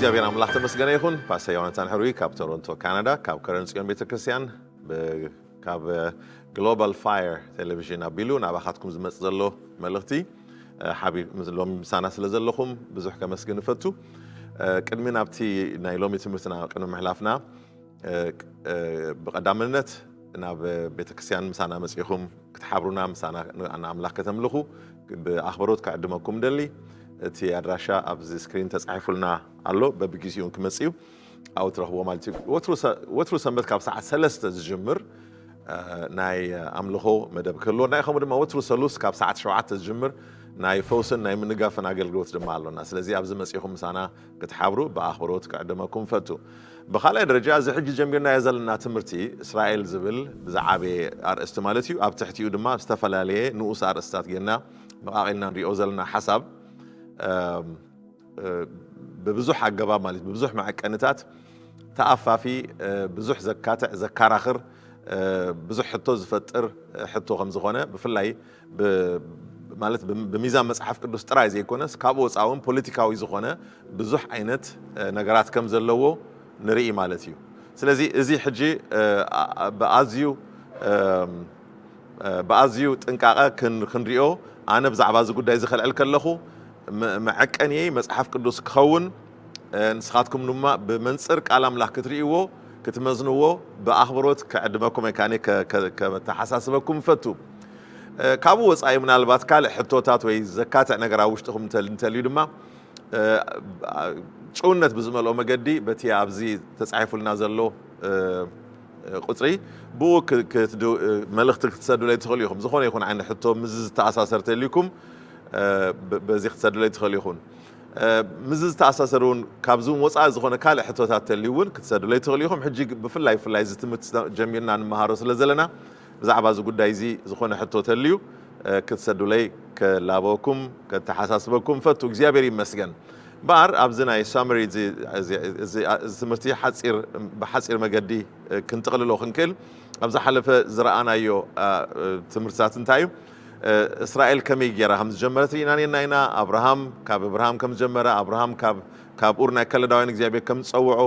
እግዚኣብሔር ኣምላኽ ተመስገነ ይኹን። ፓስተር ዮናታን ሕሩይ ካብ ቶሮንቶ ካናዳ፣ ካብ ከረን ጽዮን ቤተክርስትያን፣ ብ-፣ ካብ ግሎባል ፋየር ቴሌቪዥን ኣቢሉ ናባኻትኩም ዝመጽእ ዘሎ መልእኽቲ፣ እ፣ ሓቢ-፣ ሎሚ ምሳና ስለ ዘለኹም ብዙሕ ከመስግን እፈቱ። እ፣ ቅድሚ ናብቲ ናይ ሎሚ ትምህርትና ቅድሚ ምሕላፍና፣ እ፣ እ፣ ብቐዳምነት ናብ ቤተክርስትያን ምሳና መጺኹም ክትሓብሩና፣ ምሳና ን-፣ ንኣምላኽ ከተምልኹ ብኣኽብሮት ክዕድመኩም ደሊ። እቲ ኣድራሻ ኣብዚ ስክሪን ተጻሒፉልና ኣሎ፣ በብግዜኡን ክመጽእ እዩ። ኣብኡ ትረኽብዎ ማለት እዩ። ወትሩ ሰ-፣ ወትሩ ሰንበት ካብ ሰዓት ሰለስተ ዝጅምር፣ እ፣ ናይ ኣምልኾ መደብ ክህልወና እዩ። ከምኡ ድማ ወትሩ ሰሉስ ካብ ሰዓት ሸውዓተ ዝጅምር ናይ ፈውስን ናይ ምንጋፍን ኣገልግሎት ድማ ኣሎና። ስለዚ ኣብዚ መጺኹም ምሳና ክትሓብሩ ብኣኽብሮት ክዕድመኩም ፈቱ። ብኻልኣይ ደረጃ፣ እዚ ሕጂ ጀሚርናዮ ዘለና ትምህርቲ፣ እስራኤል ዝብል ዝዓበየ ኣርእስቲ ማለት እዩ። ኣብ ትሕቲኡ ድማ ዝተፈላለየ ንኡስ ኣርእስታት ጌርና መቓቒልና ንሪኦ ዘለና ሓሳብ፣ እም፣ እ፣ ብብዙሕ ኣገባብ ማለት ብብዙሕ መዐቀንታት ተኣፋፊ፣ እ፣ ብዙሕ ዘካትዕ፣ ዘካራኽር፣ እ፣ ብዙሕ ሕቶ ዝፈጥር፣ እ፣ ሕቶ ከም ዝኾነ፣ ብፍላይ ብ-፣ ማለት ብ-፣ ብሚዛን መጽሓፍ ቅዱስ ጥራይ ዘይኮነስ፣ ካብኡ ወጻኢ እውን ፖለቲካዊ ዝኾነ ብዙሕ ዓይነት፣ እ፣ ነገራት ከም ዘለዎ ንርኢ ማለት እዩ። ስለዚ እዚ ሕጂ፣ እ፣ ኣ-፣ ኣ-፣ ብኣዝዩ፣ እም፣ እ፣ ብኣዝዩ ጥንቃቐ ክን-፣ ክንሪኦ፣ ኣነ ብዛዕባ እዚ ጉዳይ እዚ ከልዕል ከለኹ፣ መ-፣ መዐቀንየይ መጽሓፍ ቅዱስ ክኸውን፣ እ፣ ንስኻትኩም ድማ ብመንጽር ቃል ኣምላኽ ክትርእይዎ፣ ክትመዝንዎ ብኣኽብሮት ክዕድመኩም ወይ ከኣ ከ-፣ ከ-፣ ከተሓሳስበኩም እፈቱ። እ፣ ካብኡ ወጻኢ ምናልባት ካልእ ሕቶታት ወይ ዘካትዕ ነገር ኣብ ውሽጥኹም እንተ-፣ እንተልዩ ድማ፣ እ፣ ጭውነት ብዝመልኦ መገዲ በቲ ኣብዚ ተጻሒፉልና ዘሎ፣ እ፣ ቁጽሪ ብኡ ክ-፣ ክትድ-፣ እ፣ መልእኽቲ ክትሰዱለይ ትኽእሉ ኢኹም። ዝኾነ ይኹን ዓይነት ሕቶ ምስዚ ዝተኣሳሰር ተልዩኩም፣ እ፣ ብ-፣ በዚ ክትሰዱለይ ትኽእሉ ኢኹም። እ፣ ምስዚ ዝተኣሳሰር እውን ካብዚ እውን ወጻኢ ዝኾነ ካልእ ሕቶታት ተልዩ እውን ክትሰዱለይ ትኽእሉ ኢኹም። ሕጂ ግ-፣ ብፍላይ፣ ብፍላይ እዚ ትምህርቲ ጀሚርና ንመሃሮ ስለ ዘለና ብዛዕባ እዚ ጉዳይ እዚ ዝኾነ ሕቶ ተልዩ፣ እ፣ ክትሰዱለይ ከላበወኩም፣ ከተሓሳስበኩም ፈቱ። እግዚኣብሔር ይመስገን። እምበኣር ኣብዚ ናይ ሳመሪ እዚ፣ እዚ፣ እዚ፣ እዚ ትምህርቲ ሓጺር፣ ብሓጺር መገዲ፣ እ፣ ክንጥቕልሎ ክንክእል፣ ኣብ ዝሓለፈ ዝረኣናዮ፣ እ፣ ትምህርትታት እንታይ እዩ? እ፣ እስራኤል ከመይ ጌራ ከም ዝጀመረት ርኢና ኔርና ኢና። ኣብርሃም፣ ካብ ኣብርሃም ከም ዝጀመረ፣ ኣብርሃም ካብ፣ ካብ ኡር ናይ ከለዳውያን እግዚኣብሔር ከም ዝጸውዖ፣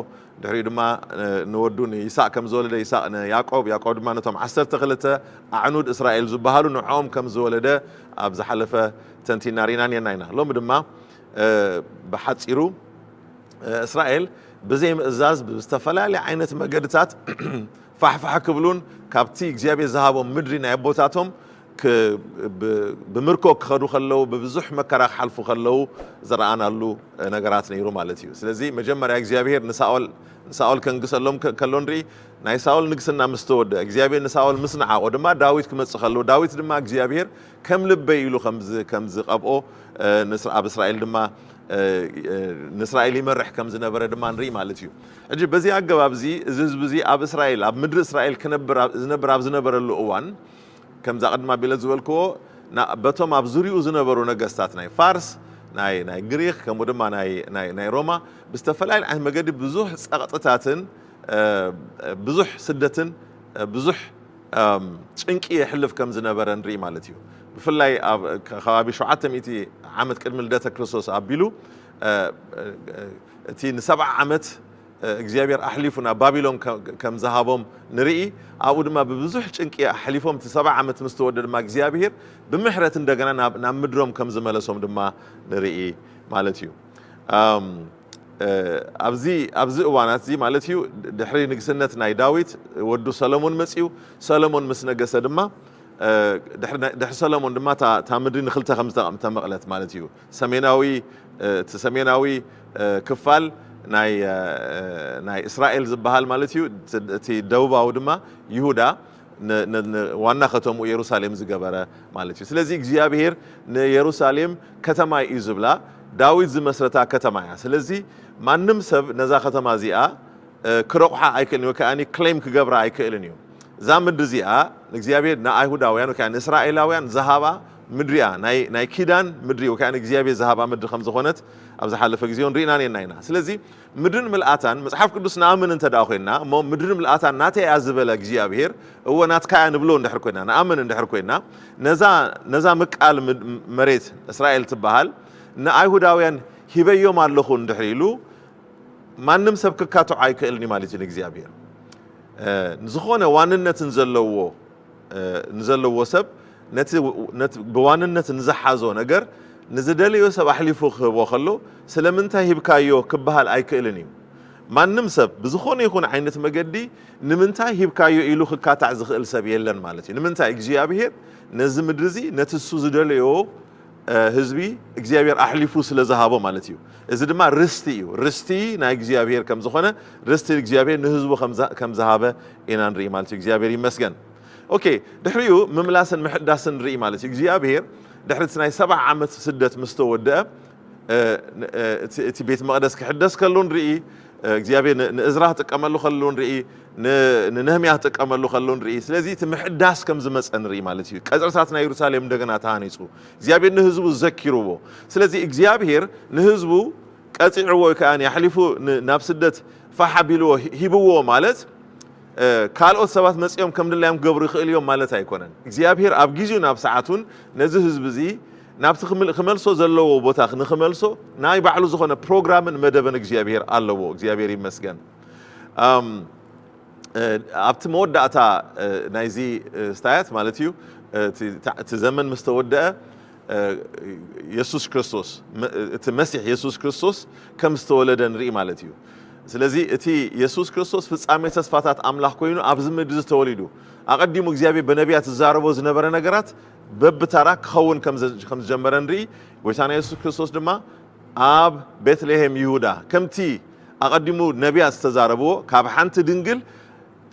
ድሕሪኡ ድማ፣ እ፣ ንወዱ ንይስሐቅ ከም ዝወለደ፣ ይስሐቅ ንያዕቆብ፣ ያዕቆብ ድማ ነቶም ዓሰርተ ክልተ ኣዕኑድ እስራኤል ዝበሃሉ ንዕኦም ከም ዝወለደ ኣብ ዝሓለፈ ተንቲና ርኢና ኔርና ኢና። ሎሚ ድማ፣ እ፣ ብሓጺሩ፣ እ፣ እስራኤል ብዘይ ምእዛዝ ብዝተፈላለየ ዓይነት መገድታት ፋሕፋሕ ክብሉን ካብቲ እግዚኣብሔር ዝሃቦም ምድሪ ናይ ኣቦታቶም ክ-፣ ብ-፣ ብምርኮ ክኸዱ ከለዉ፣ ብብዙሕ መከራ ክሓልፉ ከለዉ ዝረኣናሉ ነገራት ነይሩ ማለት እዩ። ስለዚ መጀመርያ እግዚኣብሔር ንሳኦል፣ ንሳኦል ከንግሰሎም ከ-፣ ከሎ ንርኢ። ናይ ሳኦል ንግስና ምስ ተወድአ፣ እግዚኣብሔር ንሳኦል ምስ ነዓቖ ድማ ዳዊት ክመጽእ ከሎ፣ ዳዊት ድማ እግዚኣብሔር ከም ልበይ ኢሉ ከም ዝ-፣ ከም ዝቐብኦ፣ እ፣ ንስ-፣ ኣብ እስራኤል ድማ፣ እ፣ እ፣ ንእስራኤል ይመርሕ ከም ዝነበረ ድማ ንርኢ ማለት እዩ። ሕጂ በዚ ኣገባብ እዚ፣ እዚ ህዝቢ እዚ ኣብ እስራኤል፣ ኣብ ምድሪ እስራኤል ክነብር ኣብ፣ ዝነብር ኣብ ዝነበረሉ እዋን፣ ከምዛ ቅድሚ ኣቢለ ዝበልክዎ፣ ና-፣ በቶም ኣብ ዙሪኡ ዝነበሩ ነገስታት ናይ ፋርስ፣ ናይ፣ ናይ ግሪክ፣ ከምኡ ድማ ናይ፣ ናይ፣ ናይ ሮማ፣ ብዝተፈላለየ ዓይነት መገዲ ብዙሕ ጸቕጥታትን፣ እ፣ ብዙሕ ስደትን፣ እ፣ ብዙሕ፣ እም፣ ጭንቂ የሕልፍ ከም ዝነበረ ንርኢ ማለት እዩ። ብፍላይ ኣብ ከ-፣ ከባቢ ሸውዓተ ሚእቲ ዓመት ቅድሚ ልደተ ክርስቶስ ኣቢሉ፣ እ፣ እ፣ እቲ ንሰብዓ ዓመት እግዚኣብሔር ኣሕሊፉ ናብ ባቢሎን ከ-፣ ከም ዝሃቦም ንርኢ። ኣብኡ ድማ ብብዙሕ ጭንቂ ኣሕሊፎም፣ እቲ ሰብዓ ዓመት ምስ ተወደ ድማ እግዚኣብሔር ብምሕረት እንደገና ናብ፣ ናብ ምድሮም ከም ዝመለሶም ድማ ንርኢ ማለት እዩ። ኣም፣ እ፣ ኣብዚ፣ ኣብዚ እዋናት እዚ ማለት እዩ፣ ድሕሪ ንግስነት ናይ ዳዊት ወዱ ሰሎሞን መጺኡ። ሰሎሞን ምስ ነገሰ ድማ፣ እ፣ ድሕሪ ናይ፣ ድሕሪ ሰሎሞን ድማ እታ፣ እታ ምድሪ ንኽልተ ከም ዝተቐ-፣ ተመቕለት ማለት እዩ። ሰሜናዊ፣ እ፣ እቲ ሰሜናዊ፣ እ፣ ክፋል ናይ፣ እ፣ ናይ እስራኤል ዝበሃል ማለት እዩ። እቲ፣ እቲ ደቡባዊ ድማ ይሁዳ፣ ን-፣ ን-፣ ን-፣ ዋና ከተምኡ የሩሳሌም ዝገበረ ማለት እዩ። ስለዚ እግዚኣብሔር ንየሩሳሌም ከተማ እዩ ዝብላ፣ ዳዊት ዝመስረታ ከተማ እያ። ስለዚ ማንም ሰብ ነዛ ከተማ እዚኣ፣ እ፣ ክረቑሓ ኣይክእልን እዩ፣ ወይ ከኣ ክሌም ክገብራ ኣይክእልን እዩ። እዛ ምድሪ እዚኣ ንእግዚኣብሔር ንኣይሁዳውያን ወይ ከኣ ንእስራኤላውያን ዝሃባ ምድሪ እያ። ናይ፣ ናይ ኪዳን ምድሪ ወይ ከኣ ንእግዚኣብሔር ዝሃባ ምድሪ ከም ዝኾነት ኣብ ዝሓለፈ ግዜ እውን ርኢና ኔርና ኢና። ስለዚ ምድርን ምልኣታን፣ መጽሓፍ ቅዱስ ንኣምን እንተ ደኣ ኮይንና፣ እሞ ምድርን ምልኣታን ናተይ እያ ዝበለ እግዚኣብሔር፣ እወ ናትካ እያ ንብሎ እንድሕር ኮይና፣ ንኣምን እንድሕር ኮይና፣ ነዛ፣ ነዛ ምቃል ምድ-፣ መሬት እስራኤል ትበሃል ንኣይሁዳውያን ሂበዮም ኣለኹ እንድሕር ኢሉ፣ ማንም ሰብ ክካትዖ ኣይክእልን እዩ ማለት እዩ ንእግዚኣብሔር። እ፣ ዝኾነ ዋንነት ንዘለዎ፣ እ፣ ንዘለዎ ሰብ ነቲ፣ ነቲ ብዋንነት ንዝሓዞ ነገር ንዝደለዮ ሰብ ኣሕሊፉ ክህቦ ከሎ ስለምንታይ ሂብካዮ ክበሃል ኣይክእልን እዩ። ማንም ሰብ ብዝኾነ ይኹን ዓይነት መገዲ ንምንታይ ሂብካዮ ኢሉ ክካታዕ ዝኽእል ሰብ የለን ማለት እዩ። ንምንታይ እግዚኣብሔር ነዚ ምድሪ እዚ ነቲ እሱ ዝደለዮ፣ እ፣ ህዝቢ እግዚኣብሔር ኣሕሊፉ ስለ ዝሃቦ ማለት እዩ። እዚ ድማ ርስቲ እዩ። ርስቲ ናይ እግዚኣብሔር ከም ዝኾነ፣ ርስቲ እግዚኣብሔር ንህዝቡ ከም ዝሃ-፣ ከም ዝሃበ ኢና ንርኢ ማለት እዩ። እግዚኣብሔር ይመስገን። ኦኬ፣ ድሕሪኡ ምምላስን ምሕዳስን ንርኢ ማለት እዩ። እግዚኣብሔር ድሕሪ እቲ ናይ ሰብዓ ዓመት ስደት ምስ ተወደአ፣ እ፣ ን-፣ እ፣ እቲ፣ እቲ ቤት መቕደስ ክሕደስ ከሎ ንርኢ፣ እ፣ እግዚኣብሔር ን-፣ ንእዝራ ክጥቀመሉ ከሎ ንርኢ፣ ን-፣ ንነህምያ ክጥቀመሉ ከሎ ንርኢ። ስለዚ እቲ ምሕዳስ ከም ዝመጸ ንርኢ ማለት እዩ። ቀጽርታት ናይ የሩሳሌም እንደገና ተሃኒጹ። እግዚኣብሔር ንህዝቡ ዘኪርዎ። ስለዚ እግዚኣብሔር ንህዝቡ ቀጺዕዎ ወይ ከኣ ኣሕሊፉ ን-፣ ናብ ስደት ፋሕ ኣቢልዎ ሂ-፣ ሂብዎ ማለት፣ እ፣ ካልኦት ሰባት መጺኦም ከም ድላዮም ክገብሩ ይኽእል እዮም ማለት ኣይኮነን። እግዚኣብሔር ኣብ ግዜኡ ናብ ሰዓቱን ነዚ ህዝቢ እዚ ናብቲ ክምል-፣ ክመልሶ ዘለዎ ቦታ ንኽመልሶ ናይ ባዕሉ ዝኾነ ፕሮግራምን መደብን እግዚኣብሔር ኣለዎ። እግዚኣብሔር ይመስገን። ኣም፣ እ፣ ኣብቲ መወዳእታ፣ እ፣ ናይዚ፣ እ፣ ስታያት ማለት እዩ፣ እ፣ እቲ፣ እቲ ዘመን ምስ ተወደአ፣ እ፣ የሱስ ክርስቶስ፣ መ-፣ እቲ መሲሕ የሱስ ክርስቶስ ከም ዝተወለደ ንርኢ ማለት እዩ። ስለዚ እቲ የሱስ ክርስቶስ ፍጻሜ ተስፋታት ኣምላኽ ኮይኑ ኣብዚ ምድሪ ተወሊዱ፣ ኣቐዲሙ እግዚኣብሔር ብነቢያት ዝዛረቦ ዝነበረ ነገራት በብተራ ክኸውን ከም ዘ-፣ ከም ዝጀመረ ንርኢ። ጎይታና የሱስ ክርስቶስ ድማ ኣብ ቤትልሔም ይሁዳ ከምቲ ኣቐዲሙ ነቢያት ዝተዛረብዎ ካብ ሓንቲ ድንግል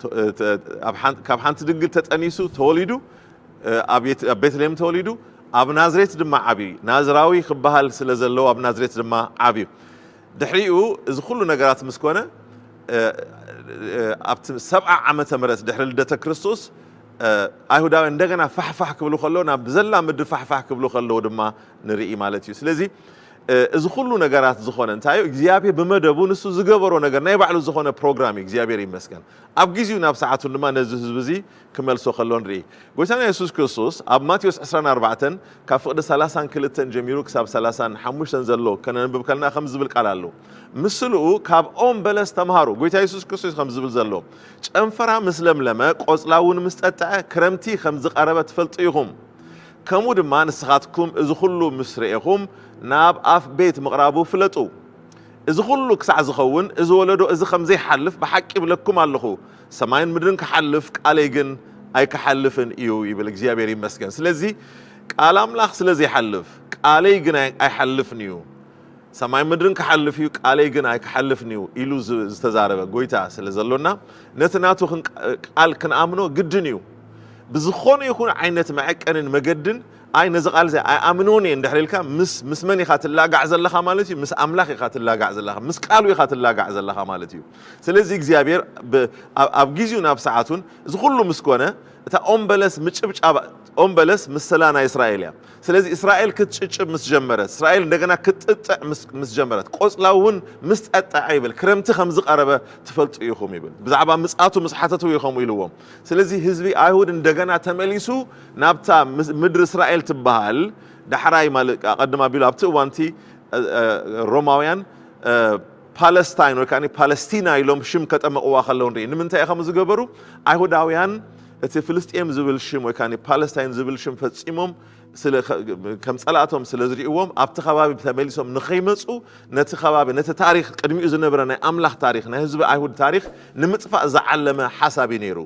ተ-፣ ተ-፣ ኣብ ሓን-፣ ካብ ሓንቲ ድንግል ተጠኒሱ ተወሊዱ፣ እ፣ ኣብ ቤት-፣ ኣብ ቤትልሔም ተወሊዱ፣ ኣብ ናዝሬት ድማ ዓብዩ። ናዝራዊ ክበሃል ስለ ዘለዎ ኣብ ናዝሬት ድማ ዓብዩ። ድሕሪኡ እዚ ኩሉ ነገራት ምስ ኮነ፣ እ፣ እ፣ ኣብቲ ሰብዓ ዓመተ ምህረት ድሕሪ ልደተ ክርስቶስ፣ እ፣ ኣይሁዳውያን እንደገና ፋሕፋሕ ክብሉ ከለዉ፣ ናብ ዘላ ምድሪ ፋሕፋሕ ክብሉ ከለዉ ድማ ንርኢ ማለት እዩ። ስለዚ፣ እ፣ እዚ ኩሉ ነገራት ዝኾነ እንታይ እዩ? እግዚኣብሔር ብመደቡ ንሱ ዝገበሮ ነገር፣ ናይ ባዕሉ ዝኾነ ፕሮግራም እዩ። እግዚኣብሔር ይመስገን። ኣብ ግዜኡ ናብ ሰዓቱን ድማ ነዚ ህዝቢ እዚ ክመልሶ ከሎ ንርኢ። ጎይታና የሱስ ክርስቶስ ኣብ ማቴዎስ ዕስራን ኣርባዕተን ካብ ፍቕዲ ሰላሳን ክልተን ጀሚሩ ክሳብ ሰላሳን ሓሙሽተን ዘሎ ከነንብብ ከለና ከም ዝብል ቃል ኣሎ። ምስልኡ ካብ ኦም በለስ ተምሃሩ። ጎይታ የሱስ ክርስቶስ ከም ዝብል ዘሎ፣ ጨንፈራ ምስ ለምለመ፣ ቆጽላ እውን ምስ ጠጥዐ፣ ክረምቲ ከም ዝቐረበ ትፈልጡ ኢኹም። ከምኡ ድማ ንስኻትኩም እዚ ኩሉ ምስ ረኤኹም፣ ናብ ኣፍ ቤት ምቕራቡ ፍለጡ። እዚ ኩሉ ክሳዕ ዝኸውን፣ እዚ ወለዶ እዚ ከም ዘይሓልፍ ብሓቂ እብለኩም ኣለኹ። ሰማይን ምድርን ክሓልፍ፣ ቃለይ ግን ኣይክሓልፍን እዩ ይብል። እግዚኣብሔር ይመስገን። ስለዚ ቃል ኣምላኽ ስለ ዘይሓልፍ፣ ቃለይ ግን ኣይ-፣ ኣይሓልፍን እዩ። ሰማይ ምድርን ክሓልፍ እዩ፣ ቃለይ ግን ኣይክሓልፍን እዩ ኢሉ ዝ-፣ ዝተዛረበ ጎይታ ስለ ዘሎና፣ ነቲ ናቱ ክን-፣ ቃል ክንኣምኖ ግድን እዩ። ብዝኾነ ይኹን ዓይነት መዐቀንን መገድን፣ ኣይ፣ ነዚ ቃል እዚ ኣይኣምንዎን እየ እንድሕር ኢልካ፣ ምስ፣ ምስ መን ኢኻ ትላጋዕ ዘለኻ ማለት እዩ? ምስ ኣምላኽ ኢኻ ትላጋዕ ዘለኻ፣ ምስ ቃሉ ኢኻ ትላጋዕ ዘለኻ ማለት እዩ። ስለዚ እግዚኣብሔር ብ-፣ ኣብ፣ ኣብ ግዜኡ ናብ ሰዓቱን እዚ ኩሉ ምስ ኮነ፣ እታ ኦም በለስ ምጭብጫብ፣ ኦም በለስ ምስላ ናይ እስራኤል እያ። ስለዚ እስራኤል ክትጭጭብ ምስ ጀመረት፣ እስራኤል እንደገና ክትጥጥዕ ምስ፣ ምስ ጀመረት፣ ቆጽላ እውን ምስ ጠጠዐ ይብል፣ ክረምቲ ከም ዝቐረበ ትፈልጡ ኢኹም ይብል። ብዛዕባ ምጽኣቱ ምስ ሓተትዎ እዩ ከምኡ ኢልዎም። ስለዚ ህዝቢ ኣይሁድ እንደገና ተመሊሱ ናብታ ምስ-፣ ምድሪ እስራኤል ትበሃል፣ ዳሕራይ ማለት ኣቐድም ኣቢሉ ኣብቲ እዋንቲ፣ እ፣ እ፣ ሮማውያን፣ እ፣ ፓለስታይን ወይ ከኣ ፓለስቲና ኢሎም ሽም ከጠመቕዋ ከለዉ ንርኢ። ንምንታይ እዮም ከምኡ ዝገበሩ? ኣይሁዳውያን እቲ ፍልስጤም ዝብል ሽም ወይ ከኣ ፓለስታይን ዝብል ሽም ፈጺሞም ስለ፣ ከ-፣ ከም ጸላእቶም ስለ ዝርእይዎም፣ ኣብቲ ከባቢ ተመሊሶም ንኸይመጹ፣ ነቲ ከባቢ፣ ነቲ ታሪኽ፣ ቅድሚኡ ዝነበረ ናይ ኣምላኽ ታሪኽ፣ ናይ ህዝቢ ኣይሁድ ታሪኽ ንምጥፋእ ዝዓለመ ሓሳብ እዩ ነይሩ።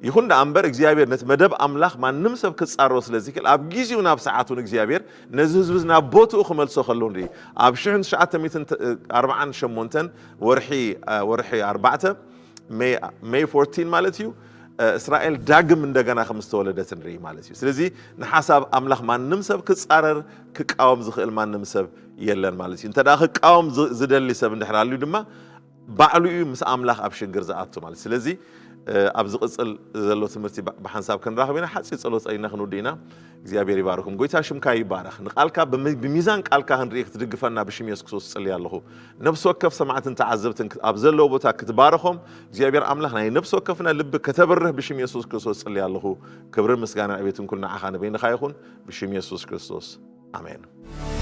ይኹን ደኣ እምበር እግዚኣብሔር ነቲ መደብ ኣምላኽ ማንም ሰብ ክጻሮ ስለ ዝኽእል፣ ኣብ ግዜኡ ናብ ሰዓቱን እግዚኣብሔር ነዚ ህዝቢ እዚ ናብ ቦትኡ ክመልሶ ከሎ ንርኢ። ኣብ ሽሕን ትሽዓተ ሚእትን ኣርባዓን ሸሞንተን ወርሒ፣ እ፣ ወርሒ ኣርባዕተ፣ ሜይ፣ ሜይ ፎርቲን ማለት እዩ፣ እ፣ እስራኤል ዳግም እንደገና ከም ዝተወለደት ንርኢ ማለት እዩ። ስለዚ ንሓሳብ ኣምላኽ ማንም ሰብ ክጻረር፣ ክቃወም ዝኽእል ማንም ሰብ የለን ማለት እዩ። እንተ ደኣ ክቃወም ዝ-፣ ዝደሊ ሰብ እንድሕር ኣልዩ ድማ ባዕሉ እዩ ምስ ኣምላኽ ኣብ ሽግር ዝኣቱ ማለት። ስለዚ፣ እ፣ ኣብ ዝቕጽል ዘሎ ትምህርቲ ብ-፣ ብሓንሳብ ክንራኸብ ኢና። ሓጺር ጸሎት ጸሊና ክንውድእ ኢና። እግዚኣብሔር ይባርኩም። ጎይታ ሽምካ ይባረኽ። ንቃልካ ብሚ-፣ ብሚዛን ቃልካ ክንርኢ ክትድግፈና ብሽም የሱስ ክርስቶስ ጽልይ ኣለኹ። ነፍሲ ወከፍ ሰማዕትን ተዓዘብትን ክ-፣ ኣብ ዘለዎ ቦታ ክትባርኾም እግዚኣብሔር ኣምላኽ ናይ ነፍሲ ወከፍና ልቢ ከተብርህ ብሽም የሱስ ክርስቶስ ጽልይ ኣለኹ። ክብርን ምስጋናን ዕቤትን ኩሉ ንዓኻ ንበይንኻ ይኹን። ብሽም የሱስ ክርስቶስ። ኣሜን።